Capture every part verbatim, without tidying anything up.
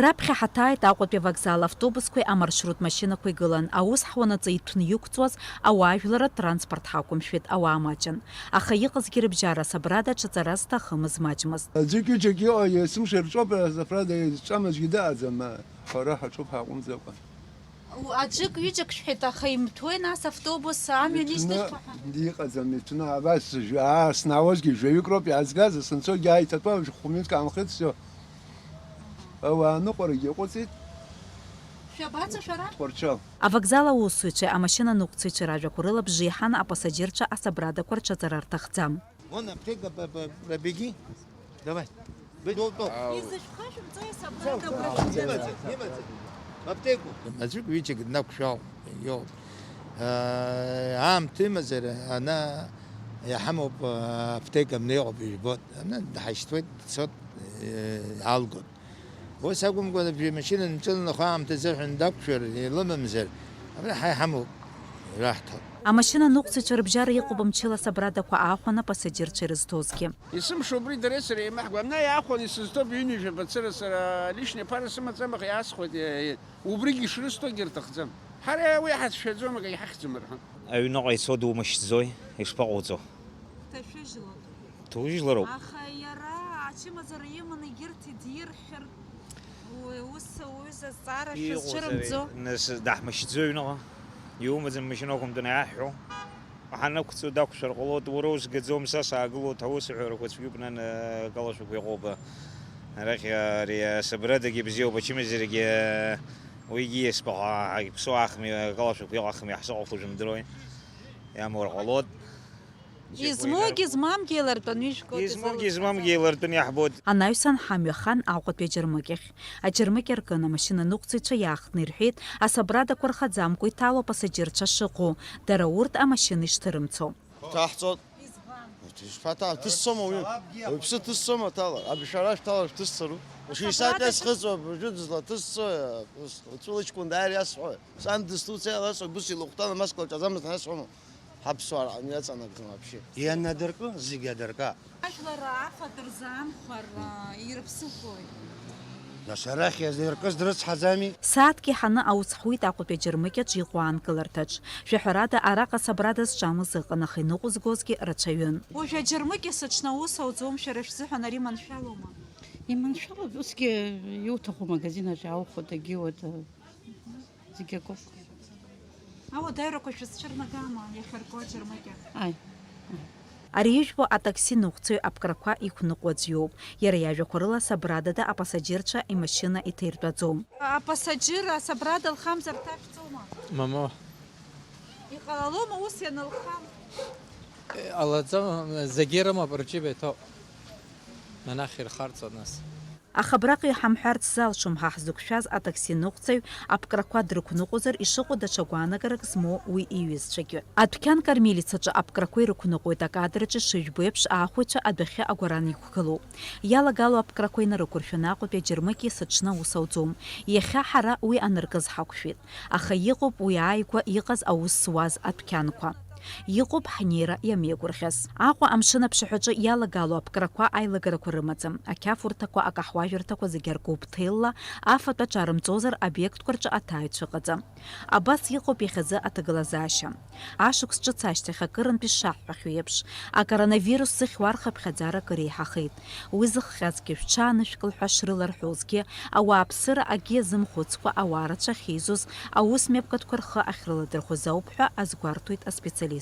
Раԥхьа ҳаҭааит Аҟәатәи авокзал автобусқәеи амаршрут машьынақәеи гылан, аус ҳуанаҵы иҭәны иқәҵуаз ауаажәларратә транспорт ҳақәымшәеит, ауаа маҷын. Аха иҟазгьы рыбжьара асабрада аҽаҵара зҭахымыз маҷмызт. Аӡәык-ҩыџьак иҟоу есымша ирҿоуп, асабрада изҿамызгьы дыҟаӡам, ҳара ҳаҿуп ҳаҟәымҵӡакәа. У-, аӡәык-ҩыџьак шәҳәеит, аха имҭәуеи нас автобус амҩан Иҭәны ишьҭышәҭәаҳа? Иҟаӡам, иҭәны абас, аа, снаауазгьы жәаҩык роуп иаазгаз, сынцогьы ааиҭатәоу хәмҩык аанхеит, всё. Ауаа аныҟәарагьы иаҟәыҵит. Шәабацо шәара? Тҟәарчал. Авокзал аусзуҩцәеи амашьына ныҟәцаҩцәеи ражәақәа рыла бжеиҳан апассаџьырцәа асабрадақәа рҽаҵара рҭахӡам. Вон аптека, б-, б-, пробеги. Давай. Б-, до, до. Изышәхашәымҵои асабрада? Имаӡа, имаӡа. Аптеку. Аӡәык ҩыџьак днақәшәал, иоуп. Э, аамҭа имазар, ана иҳамоуп, э, аптека мны иҟоуп, ижәбоит. Ана дҳашьҭуеит, дцот, э, иаалгоит. Ус акәымкәа, абри амашьына нҿыланы ахәаамҭа азыҳәан дақәшәар, илымамзар, абра ҳа иҳамоуп, ираҳҭап. Амашьына ныҟәцаҩцәа рыбжьара иҟоуп мчыла асабрадақәа аахәаны апассаџьырцәа ирызҭозгьы. Есымша убри дареи сареи еимаҳкуа, абна иаахәаны исызҭоуп ҩынҩажәа бацыра, сара лишьни ԥара сымаӡам, аха иаасхәоит, е-, е-, убригьы шрысҭогьы рҭахӡам. Ҳара уи ҳацәшәаӡом, акгьы ҳахьӡом рҳәон. Аҩныҟа ицо думышьҭӡои, ишԥаҟауҵо? Дҭашәыжьлоит. Ҭужьлароуп. Аха иара ачымазара иманы егьырҭ идирхьыр, уи ус ауаҩы зазҵаара шәызцәырымҵӡо? Иҟоузеи, нас, даҳмышьҭӡои аҩныҟа? Иумаӡам машьына уқәымтәаны иаҳҳәо? Ҳанықәҵуа дақәшәар ҟалоит, уара узгаӡом, са саагылоит ҳәа усҳәарақәа цәгьоуп, нан, акалашәақәа иҟоуп. Арахь ари асабрадагьы бзиоуп, ачымазарагьы уигьы иаспаҟа ҳаиԥсоу ахми, акалашәақәа иҟахми, ҳзыҟаху жәымдыруеи, иамур ҟалоит. Измоугьы змамгьы еилартәаны ижәго. Измоугьы змамгьы еилартәаны иаҳбоит. Анаҩсан ҳамҩахан Аҟәатәи аџьармыкьахь. Аџьармыкьа ркын, амашьына ныҟәцаҩцәа иаахтны ирҳәеит, асабрадақәа рхаӡамкәа иҭало апассаџьырцәа шыҟоу, дара урҭ амашьына ишҭырымцо. Ҭаҳҵоит. Избан? Ишԥаҭа-, ҭысцома уи? Уаҩԥсы ҭысцома ҭалар? Абри шәара шәҭалар шәҭысцару? Шәисаҭ асхыҵуа абыржәы дызлаҭысҵо, уцәылыҷкәын дааир иасҳәоит. Сан дызҭуцеи аласҳәа, ус илыхәҭан, амаскала ҿаӡамызт ҳәа иасҳәома? Ҳаԥсуаа рҟны иаҵанакӡом вообще. Ианадыркы, зегь адырка. Ажәлар афатә рзы амхәар, а, ирыԥсыхәоит. Нас арахь иазыркыз дрыцҳаӡами? Сааҭк иҳаны аус ҳуит Аҟәатәи аџьармыкьаҿ иҟоу аанкыларҭаҿ. Шәаҳәарада, араҟа асабрада зҿамыз ыҟан, аха иныҟәызгозгьы рацәаҩын. Уажә аџьармыкьа сыҽны аус ауӡом, шәара шәзыҳәан ари маншәалоума? Иманшәалоуп, усгьы иуҭаху магазин аҿы иаухәо дагьиуеит. Зегь акоуп. Ауадаҩрақәа шәызцәырнагама, иахьарку аџьармыкьа? Ааи. Ари ижәбо атакси ныҟәцаҩ аԥкрақәа иқәныҟәо аӡә иоуп. Иара иажәақәа рыла, асабрадада апассаџьырцәа имашьына иҭаиртәаӡом. Апассаџьыр асабрада лхамзар дҭашәҵома? Мамоу. Иҟалалома ус ианылхам? Ҟалаӡом, зегьы ирымоуп, рџьыба иҭоуп. Анахь ирхарҵо нас. Аха абраҟа иҳамҳәарц залшом ҳа ҳзықәшәаз атакси ныҟәцаҩ аԥкрақәа дрықәныҟәозар ишыҟоу даҽа гәаанагарак змоу уи иҩызцәагьы. Адәқьан Кармелиц аҿы аԥкрақәа ирықәныҟәоит, акадраҿы ишыжәбо еиԥш, аахәаҩцәа адәахьы агәаран иқәгылоуп. Иалагало аԥкрақәа инарықәыршәаны Аҟәатәи аџьармыкьа есыҽны аус ауӡом. Иахьа ҳара уи аныркыз ҳақәшәеит. Аха иҟоуп уи ааигәа иҟаз аус зуаз адәқьанқәа. Иҟоуп ҳнеира иамеигәырӷьаз. Аҟәа амшын аԥшаҳәаҿы иалагало аԥкрақәа аилагарақәа рымаӡам. Ақьафурҭақәа, акаҳуажәырҭақәа зегьы аркуп ҭелла, афатә аҿарымҵозар, обиектқәа рҿы аҭааҩцәа ыҟаӡам. Абас иҟоуп иахьазы аҭагылазаашьа. Ашықәс ҿыц ашьҭахь акырынтә ишаҳҳәахьоу еиԥш, акоронавирус зыхьуа рхыԥхьаӡара акыр еиҳахеит. Уи зыхҟьазгьы шәҽаанышәкыл ҳәа шрыларҳәозгьы, ауааԥсыра акгьы азымхәыцкәа ауаа рацәа ахьеизоз аус мҩаԥгатәқәа рхы ахьрыладырхәыз ауп ҳәа азгәарҭоит аспециалистцәа.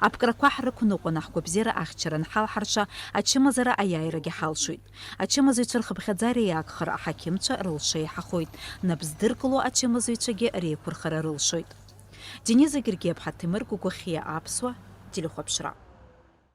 Аԥкрақәа ҳрықәныҟәаны ҳгәабзиара ахьчара анҳалҳарша, ачымазара аиааирагьы ҳалшоит. Ачымазаҩцәа рхыԥхьаӡара иагхар аҳақьымцәа рылша иаҳахоит, нап здыркыло ачымазаҩцәагьы реиқәырхара рылшоит. Денис Гергиаԥҳа, Ҭемыр Гәыгәахьиа, Аԥсуа телехәаԥшра.